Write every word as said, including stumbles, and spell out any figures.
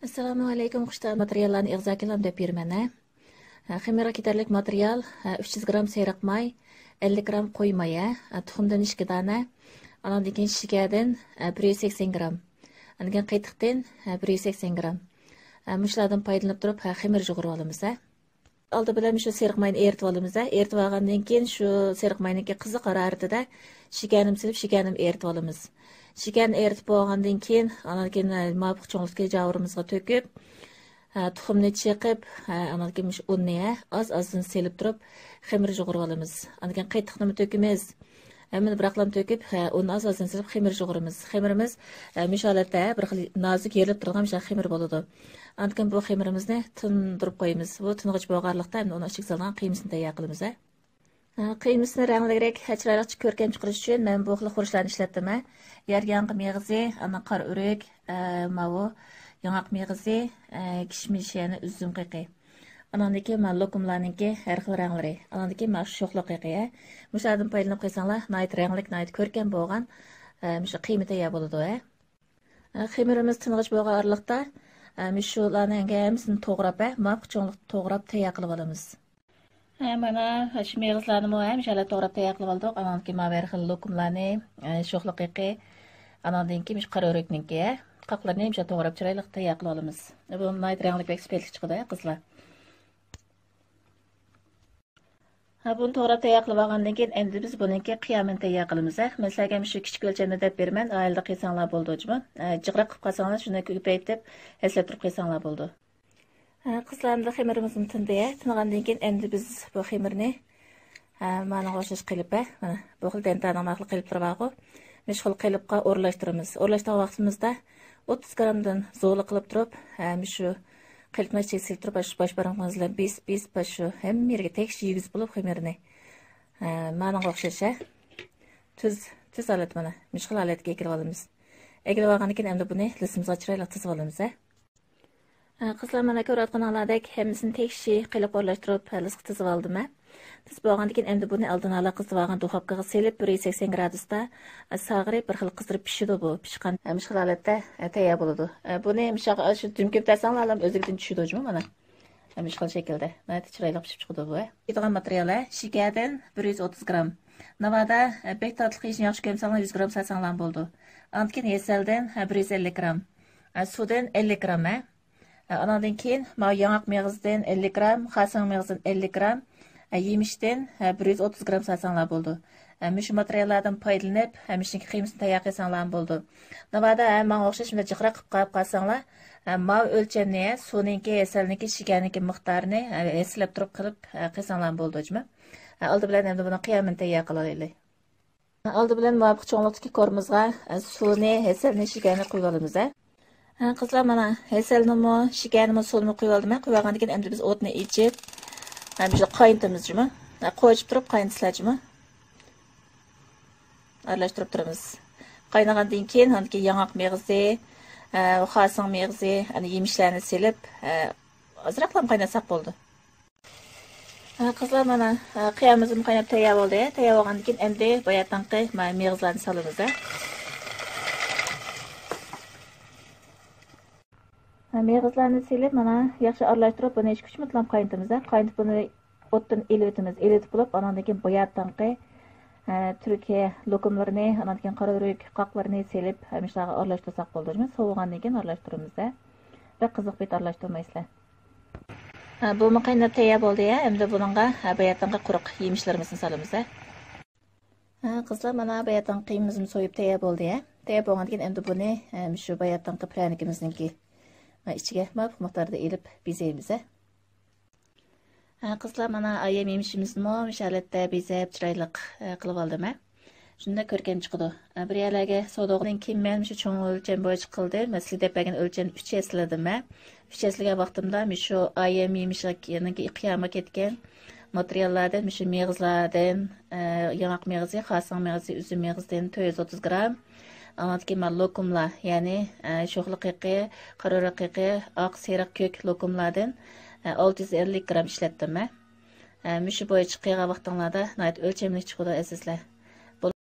ئەسسالامۇ ئەلەيكۇم، خۇشتار ماتېرىياللارنى ئېغىزاكى دەپ بېرىمەن، ھە. ھە، خېمىرغا كېتەرلىك ماتېرىيال، ھە، ئۈچ يۈز گرام سېرىق ماي، ئەللىك گرام قوي ماي، ھە، تۇخۇمدىن ئىككى دانە، ئاناندىن كېيىن شېكەردىن، ھە، بىر يۈز سەكسەن گرام، ئاندىن كېيىن قېتىقتىن، ھە، بىر يۈز سەكسەن گرام. ھە، مۇشۇلاردىن پايدىلىنىپ تۇرۇپ، ھە، خېمىر يۇغۇرۇۋالىمىز، ھە. ئالدى بىلەن مۇشۇ سېرىق ماينى ئېرىتىۋالىمىز، ھە. ئېرىتىۋالغاندىن كېيىن شۇ سېرىق ماينىڭكى قىزىق ھارارىتىدە شېكەرنىمۇ سېلىپ، شېكەرنىمۇ ئېرىتىۋالىمىز. شېكەرنى ئېرىتىپ بولغاندىن كېيىن، ئاندىن كېيىن، ھە، مۇۋاپىق چوڭلۇقتىكى جاۋۇرىمىزغا تۆكۈپ، ھە، تۇخۇمنى چېقىپ، ھە، ئاندىن كېيىن مۇشۇ ئۇننى، ھە، ئاز-ئازدىن سېلىپ تۇرۇپ، خېمىر يۇغۇرۇۋالىمىز. ئاندىن كېيىن قېتىقنىمۇ تۆكىمىز. ھەممىنى بىراقلام تۆكۈپ، ھە، ئۇننى ئاز-ئازدىن سېلىپ خېمىر يۇغۇرىمىز. خېمىرىمىز، ھە، مۇشۇ ھالەتتە بىر خىل نازۇك يېرىلىپ تۇرىدىغان مۇشۇ خېمىر بولىدۇ. ئاندىن كېيىن بۇ خېمىرىمىزنى تىندۇرۇپ قويىمىز. بۇ تىنغۇچ بولغانلىقتا، ئەمدى ئۇنىڭ ئىچىگە سالىدىغان قىيمىسىنى تەييار قىلىمىز، ھە. ھە، قىيمىسىنى رەڭلىكرەك، ھە، چىرايلىقچە كۆركەم چىقىرىش ئۈچۈن مەن بۇ خىل خۇرۇچلارنى ئىشلەتتىم، ھە. يەرگە ياڭاق مېغىزى، ئاندىن قارا ئۆرۈك، ھە، ماۋۇ ياڭاق مېغىزى، ھە، كىشمىش، يەنى ئۈزۈم قېقى. ئاناندىن كېيىن مانا لوكۇملارنىڭكى ھەر خىل رەڭلىرى. ئاناندىن كېيىن مانا شوخلا قېقى، ھە. مۇشۇلاردىن پايدىلىنىپ قويساڭلار، ناھايىتى رەڭلىك، ناھايىتى كۆركەم بولغان، ھە، مۇشۇ قىيما تەييار بولىدۇ، ھە. ھە، خېمىرىمىز تىنغۇچ بولغان ئارىلىقتا، ھە، مۇشۇلارنىڭ ھەممىسىنى توغراپ، ھە، مۇۋاپىق چوڭلۇقتا توغراپ تەييار قىلىۋالىمىز. ھە، مانا شۇ مېغىزلارنىمۇ ھەممىشى توغراپ تەييار قىلىۋالدۇق. ئاناندىن كېيىن ماۋۇ ھەر خىل لوكۇملارنى، ھە، شوخلا قېقى، ئاناندىن كېيىن مۇشۇ قارا ئۆرۈكنىڭكى، ھە، قاقلىرىنى ھەممىشى توغراپ چىرايلىق تەييار قىلىۋالىمىز. بۇ ناھايىتى رەڭلىك، بەك سۈپەتلىك چىقىدۇ، ھە، قىزلار. ھە، بۇنى توغراپ تەييار قىلىۋالغاندىن كېيىن، ئەمدى بىز بۇنىڭكى قىيامىنى تەييار قىلىمىز، ھە. مەن سىلەرگە مۇشۇ كىچىك ئۆلچەمدە دەپ بېرىمەن، ئائىلىدە قىلساڭلار بولىدۇ، جۇمۇ. ھە، جىقراق قىلىپ قالساڭلار، شۇنى كۆپەيتىپ، ھەسسىلەپ تۇرۇپ قىلساڭلار بولىدۇ. ھە، قىزلار، ئەمدى خېمىرىمىزمۇ تىندى، ھە. تىنغاندىن كېيىن ئەمدى بىز بۇ خېمىرنى، ھە، مانىڭغا ئوخشاش قېلىپ، ھە، مانا بۇ خىل دەنتانىڭ ماخلىق قېلىپلىرى بارغۇ، مۇشۇ خىل قېلىپقا ئورۇنلاشتۇرىمىز. ئورۇنلاشتۇرغان ۋاقتىمىزدا ئوتتۇز گرامدىن زۇۋۇلا قىلىپ تۇرۇپ، ھە، مۇشۇ قېلىپنىڭ ئىچىگە سېلىپ تۇرۇپ، باش، باش بارمىقىڭىز بىلەن بېسىپ، بېسىپ، باش شۇ ھەممە يېرىگە تەكشى يېگۈزۈپ بولۇپ خېمىرنى. ھە، مانىڭغا ئوخشاش، ھە. تۈز، تۈز ھالەت مانا. مۇشۇ خىل ھالەتكە ئەكىرىۋالىمىز. ئەكىرىۋالغاندىن كېيىن ئەمدى بۇنى لىسىمىزغا چىرايلىق تىزىۋالىمىز، ھە. ھە، قىزلار، مانا كۆرۈۋاتقىنىڭلاردەك ھەممىسىنى تەكشى قېلىپقا ئورۇنلاشتۇرۇپ، ھە، لىسقا تىزىۋالدىم، ھە. تىزىپ بولغاندىن كېيىن ئەمدى بۇنى ئالدىن ئالا قىزىتىۋالغان دۇخوپكىغا سېلىپ، بىر يۈز سەكسەن گرادۇستا، ھە، ساغىرىپ بىر خىل قىزىرىپ پىشىدۇ بۇ. پىشقان، ھە، مۇشۇ خىل ھالەتتە، ھە، تەييار بولىدۇ. ھە، بۇنى مۇشۇ، شۇ دۈم كۆپتەرسەڭلار ئۆزلۈكىدىن چۈشىدۇ جۇمۇ، مانا. ھە، مۇشۇ خىل شەكىلدە. ناھايىتى چىرايلىق پىشىپ چىقىدۇ بۇ، ھە. كېتىدىغان ماتېرىيال، ھە، شېكەردىن بىر يۈز ئوتتۇز گرام. ناۋادا، ھە، بەك تاتلىق يېيىشنى ياخشى كۆرمىسەڭلار، يۈز گرام سالساڭلار بولىدۇ. ئاندىن كېيىن ھېسەلدىن، ھە، بىر يۈز ئەللىك گرام. ھە، سۇدىن ئەللىك گرام، ھە. ھە، ئاناندىن كېيىن ماۋۇ ياڭاق مېغىزىدىن ئەللىك گرام، خاسىڭ مېغىزىدىن ئەللىك گرام، ھە، يېمىشتىن، ھە، بىر يۈز ئوتتۇز گرام سالساڭلار بولىدۇ. ھە، مۇشۇ ماتېرىياللاردىن پايدىلىنىپ، ھە، مۇشۇنىڭكى قىيمىسىنى تەييار قىلساڭلارمۇ بولىدۇ. ناۋادا، ھە، ماڭا ئوخشاش مۇنداق جىقراق قىلىپ قاپ قالساڭلار، ھە، ماۋۇ ئۆلچەمنى، ھە، سۇنىڭكى، ھېسەلنىڭكى، شېكەرنىڭكى مىقدارىنى، ھە، ھېسابلاپ تۇرۇپ قىلىپ، ھە، قىلساڭلارمۇ بولىدۇ، جۇمۇ. ھە، ئالدى بىلەن ئەمدى بۇنىڭ قىيامىنى تەييار قىلايلى. ئالدى بىلەن مۇۋاپىق چوڭلۇقتىكى قورۇمىمىزغا، ئە، سۇنى، ھېسەلنى، شېكەرنى قۇيۇۋالىمىز، ھە. ھە، قىزلار، مانا ھېسەلنىمۇ، شېكەرنىمۇ، سۇنىمۇ قۇيۇۋالدىم، ھە. قۇيۇۋالغاندىن كېيىن ئەمدى بىز ئوتنى ئېچىپ، ھە، مۇشۇ قاينىتىمىز جۇمۇ. ھە، قويۇپ تۇرۇپ قاينىتىسىلەر جۇمۇ. ئارىلاشتۇرۇپ تۇرىمىز. قاينىغاندىن كېيىن، ئاندىن كېيىن ياڭاق مېغىزى، ھە، خاسىڭ مېغىزى، ئەنە يېمىشلەرنى سېلىپ، ھە، ئازراقلا قايناتساق بولىدۇ. ھە، قىزلار، مانا، ھە، قىيامىمىزمۇ قايناپ تەييار بولدى. تەييار بولغاندىن كېيىن ئەمدى باياتىنقى ما-، مېغىزلارنى سالىمىز، ھە. ھە، مېغىزلارنى سېلىپ، مانا، ياخشى ئارىلاشتۇرۇپ، بۇنى ئىككى ئۈچ مىنۇتلام قاينىتىمىز، ھە. قاينىتىپ، بۇنى ئوتتىن ئېلىۋېتىمىز. ئېلىۋېتىپ بولۇپ، ئاناندىن كېيىن باياتىنقى، ھە، تۈركىيە لوكۇملىرىنى، ئاناندىن كېيىن قارا ئۆرۈك قاقلىرىنى سېلىپ، ھە، مۇشۇلارغا ئارىلاشتۇرساق بولىدۇ. سوۋۇغاندىن كېيىن ئارىلاشتۇرىمىز، ھە. بەك قىزىق پېتى ئارىلاشتۇرمايسىلەر. ھە، بۇمۇ قايناپ تەييار بولدى، ھە. ئەمدى بۇنىڭغا، ھە، باياتىنقى قۇرۇق يېمىشلىرىمىزنى سالىمىز، ھە. ھە، قىزلار، مانا باياتىنقى قىيمىمىزمۇ سويۇپ تەييار بولدى، ھە. تەييار بولغاندىن كېيىن ئەمدى بۇنى، ھە، مۇشۇ باياتىنقى پىرەنىكىمىزنىڭكى، ھە، ئىچىگە مۇۋاپىق مىقداردا ئېلىپ بېزەيمىز، ھە. ھە، قىزلار، مانا ئايەم يېمىشىمىزنىمۇ مۇشۇ ھالەتتە بېزەپ، چىرايلىق، ھە، قىلىۋالدىم، ھە. شۇنداق كۆركەم چىقىدۇ. بىر يەرلەرگە سودىغىدىن كېيىن مەن مۇشۇ چوڭ ئۆلچەم بويىچە قىلدىم. مەن سىزگە دەپ بەرگەن ئۆلچەم ئۈچ ھەسسىلە دېدىم مەن. ئۈچ ھەسسىلىگەن ۋاقتىمدا مۇشۇ ئايەم يېمىشىنىڭكى قىيامىغا كەتكەن ماتېرىياللاردىن، مۇشۇ مېغىزلاردىن، ئە، ياڭاق مېغىزى، خاسىڭ مېغىزى، ئۈزۈم مېغىزىدىن تۆت يۈز ئوتتۇز گرام. ئاندىن كېيىن مانا لوكۇملار، يەنى، ئە، شوخلا قېقى، قارا ئۆرۈك قېقى، ئاق، سېرىق، كۆك لوكۇملاردىن، ئە، ئالتە يۈز ئەللىك گرام ئىشلەتتىم مەن. ئە، مۇشۇ بويىچە قىلغان ۋاقتىڭلاردا ناھايىتى ئۆلچەملىك چىقىدۇ، ئەزىزلەر.